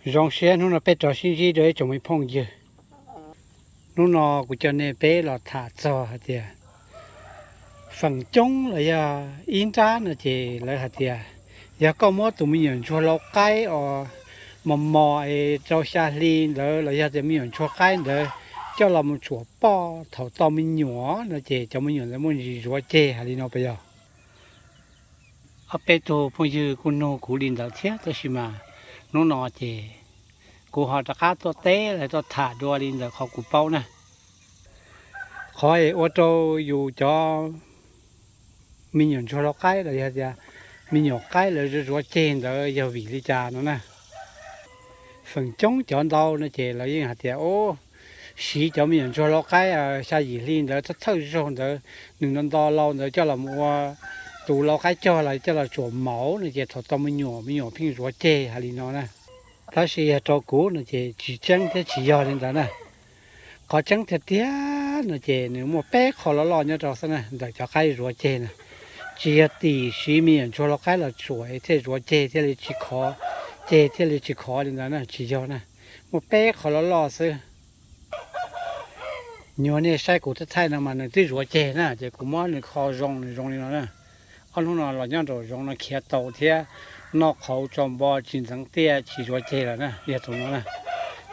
Zoo siab hnub no peb rov sib ntsib rau ib tsoom me phooj ywg. Hnub no kuv coj nej peb los tham txog hais tias feem coob los yog ib nrab no ces lawv hais tias yog koj muab tus me nyuam ntsuag lau qaib os mos mos es rau xya hli ntawd los yog tias me nyuam ntsuag qaib ntawd coj los mus tsuam poj thaum tau me nyuam no ces cov me nyuam ntawd muaj ntsis zuav ceg hais li no puas yog? Ob peb tug phooj ywg kuj nug kuv li ntawd thiab tab sis mas hnub no ces kuv ho rov qab tuaj teb los tuaj tham dua li ntawd qhov kuv paub na. Qhov es ua rau yus cov me nyuam ntsuag lau qaib los yog tias me nyuam qaib lawv zuav ceg ntawd yog vim li cas no na. Feem coob cov ntau no ces lawv yeej hais tias, o, siv cov me nyuam ntsuag lau qaib xya yim hli ntawd thawj thawj zaug ntawd nws nto nto lau ntawd coj los ua tus lau qaib cog los coj los tsuam mauv no ces thaum tau me nyuam me nyuam pheej zuav ceg hais li no na. Tab sis yog rau kuv no ces tsis tseeb thiab tsis yog li ntawd na. Qhov tseeb tiag tiag no ces nws muaj peb qho loj loj nyob rau xwb na ntawm cov qaib zuav ceg na. Tsis yog tim siv me nyuam ntsuag lau qaib los tsuam thiaj zuav ceg thiaj li tsis khov, ceg thiaj li tsis khov li ntawd na, tsis yog na. Muaj peb qho loj loj xwb. Nyuag nej saib kuv thaij thaij no mas nws twb zuav ceg na ces kuv muab nws kho zoo nws zoo li no na. Ob hnub no los nyob nraum zoov no khiav tau thiab noj qhauv tso npo tsis ntxeev tiaj tsis zuav ceg lawm na yog tus no na.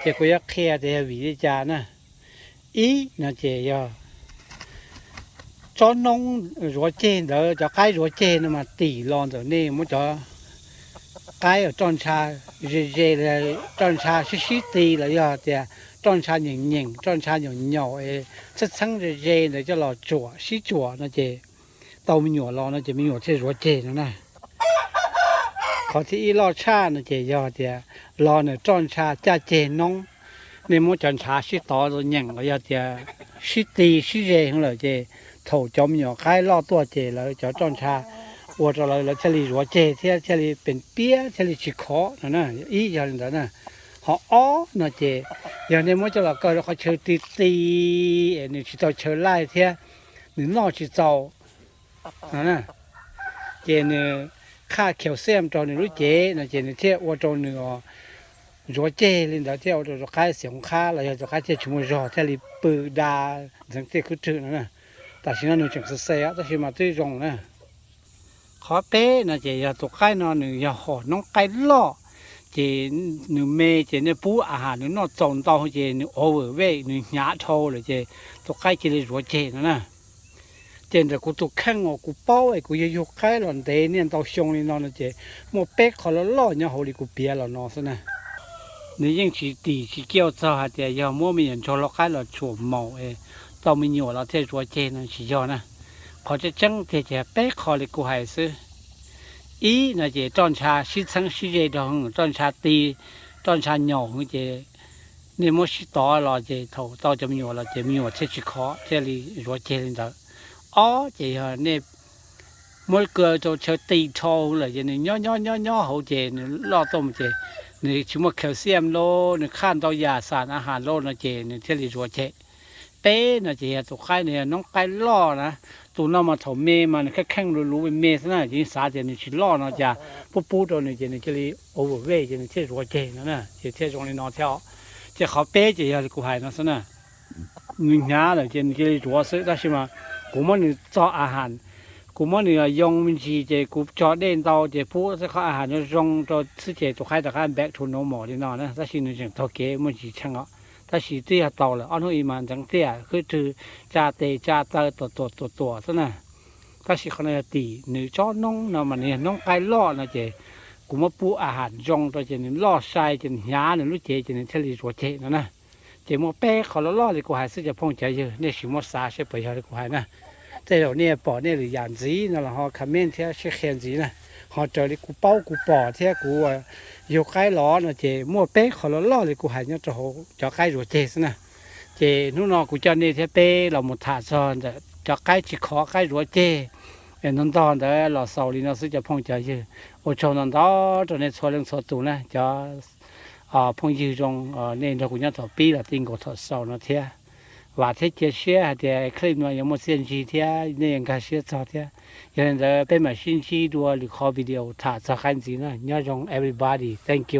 Ces kuv yuav qhia tias yog vim li cas na. Ib no ces yog tsob noob zuav ceg ntawd cov qaib zuav ceg no mas tim los ntawm nej muab cov qaib roj ntsha ze ze, roj ntsha sib sib ti los yog tias roj ntsha nyeem nyeem roj ntsha nyaum nyaum es txheeb txheeb ze ze ntawd coj los tsuam sib tsuam no ces tau me nyuam los no ces me nyuam thiaj zuav ceg no na. Qhov thib ib loj tshaj no ces yog tias los nws roj ntsha caj ceg noob, nej muab cov ntshav sib tov nyeem los yog tias sib ti sib ze heev lawm ces thaum cov me nyuam qaib loj tuaj ces lawv cov roj ntsha ua rau lawv lawv thiaj li zuav ceg thiab thiaj li pes piab thiaj li tsis khov no na. Ib yog li ntawd na. Ho ob no ces yog nej muab coj los kaw rau qhov chaw ti ti es nws tsis tau chaw laij thiab nws noj tsis txaus no na, ces nws qhaj calcium rau nws lub cev no ces nws thiaj ua rau nws zuav ceg li ntawd thiaj ua rau tus qaib xiv qhab los yog tus qaib thiaj tsis muaj zog thiaj li pw da ntxeev tiaj khwb rwg no na. Tam sim no nws tseem xav xav tab sis mas twb zoo na. Qhov peb no ces yog tus qaib no nws yog hom noob qaib loj, ces nws me ces nej pub a has nws noj txaus ntau ces nws overweight nws hnyav dhau lawm ces tus qaib cia li zuav ceg no na. Ces ntawm kuv tus kheej uas kuv paub es kuv yug yug qaib los ntev niaj ntau xyoo li no no ces muaj peb qho loj loj nyob hauv li kuv piav los no xwb na. Nws yeej tsis tim tsis ciaj txog hais tias yog muab me nyuam ntsuag lau qaib los tsuam maum es tau me nyuam los thiaj zuav ceg no tsis yog na. Qhov tseeb tseeb tiag ces peb qho li kuv hais xwb. Ib no ces roj ntsha sib txheeb sib ze rau heev, roj ntsha ti, roj ntsha nyaum heev ces nej muab sib tov los ces thaum tau cov me nyuam los ces me nyuam thiaj tsis khov thiaj li zuav ceg li ntawd. Ob ces yog nej muab kaw rau chaw ti dhau lawm ces nws nyob nyob nyob nyob hauv ces nws loj tuaj mus ces nws tsis muaj calcium lauj, nws qhaj ntau yam xam a has lauj no ces nws thiaj li zuav ceg. Peb no ces yog tus qaib no yog noob qaib loj na. Tus no mas thaum me mas nws kheej kheej luv luv me me xwb na, ces yeej xav tias nws tsis loj no cas pub pub rau nws ces nws cia li overweight ces nws thiaj zuav ceg no na, ces thiaj zoo li no thiab os. Ces qhov peb ces yog li kuv hais no xwb na. Nws hnyav lawm ces nws cia li zuav xwb, tab sis mas kuv muab nws txog a has, kuv muab nws yoo me ntsis ces kuv tso dej ntau ces pub qhov a has no zoo rau xwb ces tus qaib rov qab back to normal li no na, tab sis nws tseem taug kev muaj ntsis tsheej os. Tab sis twb yog tau lawm, ob hnub ib mas ntxeev tiaj khwb rwg, tsa tes tsa taw tuam tuam tuam tuam xwb na. Tab sis qhov no yog tim nws tsob noob no mas nws yog noob qaib loj no ces kuv muab pub a has zoo rau ces nws loj sai ces nws hnyav nws lub cev ces nws thiaj li zuav ceg no na. Ces muaj peb qho loj loj li kuv hais xwb cov phooj cov ywg, nej sim muab xav seb puas yog li kuv hais na. Tej zaum nej pom nej lwm yam ntxiv no los ho comment thiab sib qhia ntxiv na. Ho raws li kuv paub kuv pom thiab kuv yug qaib los no ces muaj peb qho loj loj li kuv hais nyob rau hauv cov qaib zuav ceg xwb na. Ces hnub no kuv coj nej thiab peb los mus tham txog ntawm cov qaib tsis khov qaib zuav ceg ntog ntog ntawd los xaus li no xwb cov phooj cov ywg. Ua tsaug ntau ntau rau nej txhua leej txhua tus na cov phooj ywg zoo, nej nrog kuv nyob thaum pib los ti nkaus thaum xaus no thiab. Vam thiab cia siab hais tias clip no yuav muaj txiaj ntsig thiab nej yuav nkag siab txog thiab. Yog li ntawd peb mam sib ntsib dua lwm qhov video tham txog qaib ntxiv na. Nyob zoo everybody, thank you.